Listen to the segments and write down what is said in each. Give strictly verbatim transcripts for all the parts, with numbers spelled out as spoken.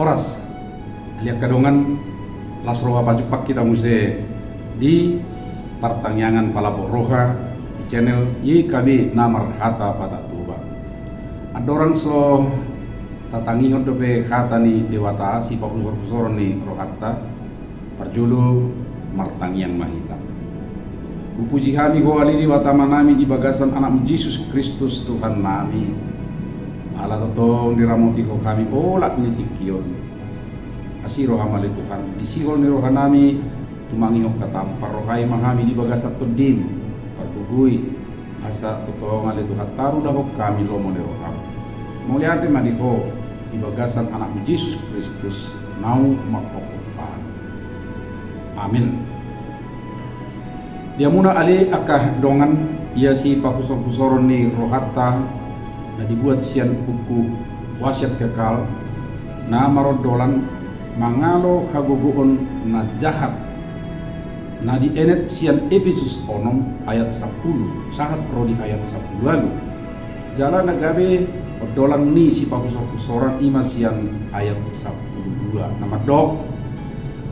Horas, ale angka dongan, las roha pajumpang hita muse di partangiangan Palambok Roha di channel Y K B na marhata Batak Toba. Andorang so tatangihon dope hata ni Debata, sipahusorhusoron ni rohanta, parjolo martangiang ma hita. Hupuji hami Ho ale Debata Amanami di bagasan Anakmu Jesus Kristus Tuhannami. Ala tongtong diramoti Ho hami olat ni tingki on. Asi roham ale Tuhan, di sihol ni rohanami tumangihon hataM, parrohai ma hami di bagasan TondiM, pargogoi, asa tongtong ale Tuhan tarulahon hami lomo ni rohaM. Mauliate ma di Ho, di bagasan Anakmu Jesus Kristus, naung mangkophop hami. Amin. Di hamuna ale angka dongan, ia sipahusorhusoron ni rohanta na dibuat sian buku Wasiat Kekal, na marondolan mangalo hagogoon na jahat, na dienet sian Epesus onom ayat sampulu sahat ro di ayat sampulu ualu. Jala na gabe ondolan ni sipahusorhusoran i ma sian ayat sampulu dua na mandok: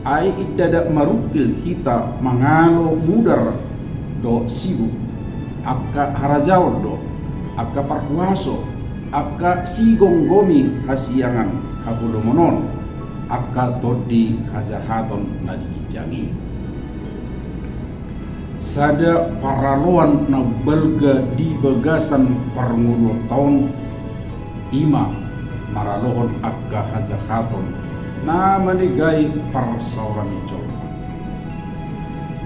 Ai ndada marungkil hita mangalo mudar dohot sibuk, angka harajaon do, angka parhuaso, angka sigomgomi hasiangan haholomon on, angka tondi hajahaton na di ginjang i. Sada paraloan na balga di bagasan parngoluonta on, i ma maralohon angka hajahaton na manegai parsaoran ni jolma.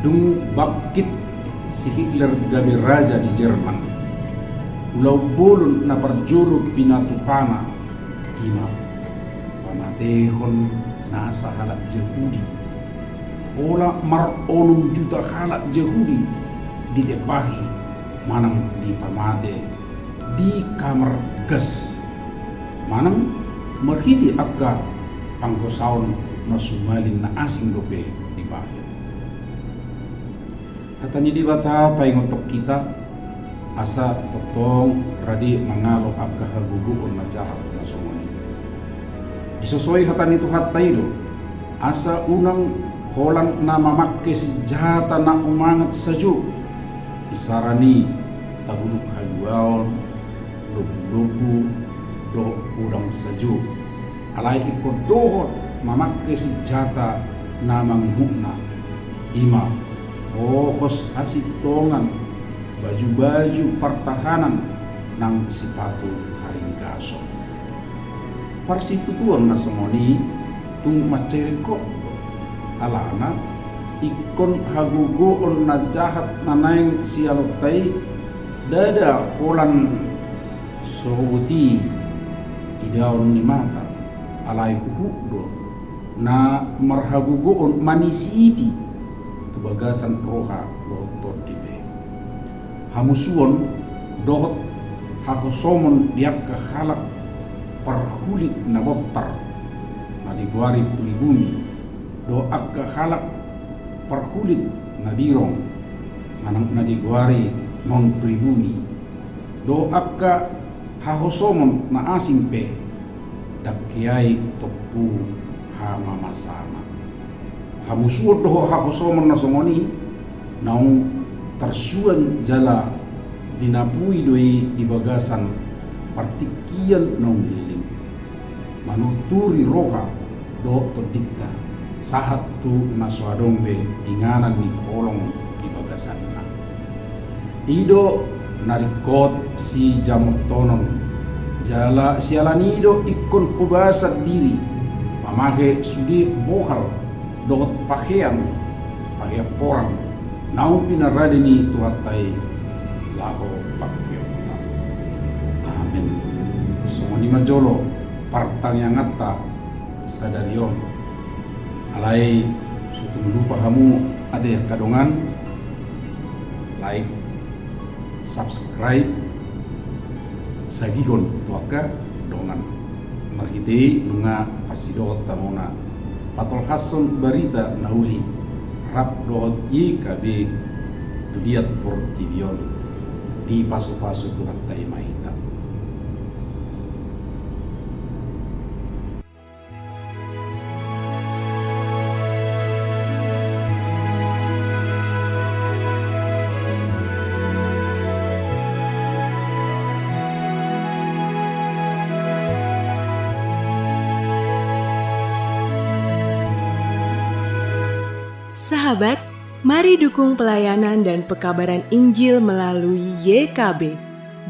Dung bangkit si Hitler gabe raja di Jerman, ulaon bolon na parjolo pinatupana i ma pamatehon nasa halak Jahudi. Pola maronom juta halak Jahudi ditembahi manang dipamate di kamar gas, manang marhite angka panggosaon na sumalin na asing dope dibahen. Hata ni Debata paingothon hita, asa tongtong rade mangalo angka hagogoon na jahat na songon i. Disosoi hata ni Tuhanta i do, asa unang holan na mamangke sinjata na umangat sajo, isarana tahuluk haluaon, lombu-lombu, dohot podang sajo. Alai ingkon dohot mamangke sinjata na mangihutna, i ma hohos hasintongan, baju-baju partahanan nang sipatu haringgason. Parsitutuon na songon i tung mansai ringkot do. Alana ingkon hagogoon na jahat na naeng sialonta i ndada holan so boti idaon ni mata, alai huhut do na marhagogoon manisipi tu bagasan roha dohot tondi be. Hamusuon dohot hahosomon di angka halak parhulit na bontar na digoari pribumi, dohot angka halak parhulit na birong manang na digoari non pribumi, dohot angka hahosomon na asing pe, ndang hea i tompu hamamasana. Hamusuon dohot hahosomon na songon i naung tarsuan jala dinapui do i di bagasan partingkian naung leleng, manurturi roha dohot tondinta, sahat tu na so adong be inganan ni holong di bagasanna. I do na ringkot sijamotonon, jala siala ni i do ingkon hobasa diri, mamahe sude bohal dohot pahean, pahean porang, naung pinarade ni Tuhanta i laho pangkeonta. Amen. Songon i ma jolo partangianganta sadari on. Alai so tung lupa hamu ate angka dongan, like, subscribe, sagihon tu angka dongan. Marhite i nunga parsidohot hamuna patolhashon barita na uli rap dohot Y K B tu liat portibi on. Dipasupasu Tuhanta i ma hita. Sahabat, mari dukung pelayanan dan pekabaran Injil melalui Y K B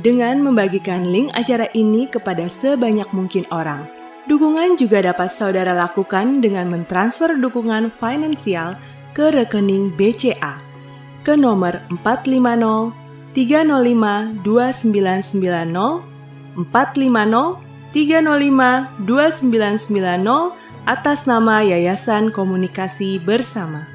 dengan membagikan link acara ini kepada sebanyak mungkin orang. Dukungan juga dapat saudara lakukan dengan mentransfer dukungan finansial ke rekening B C A ke nomor empat lima nol tiga nol lima dua sembilan sembilan nol, empat lima nol tiga nol lima dua sembilan sembilan nol, atas nama Yayasan Komunikasi Bersama.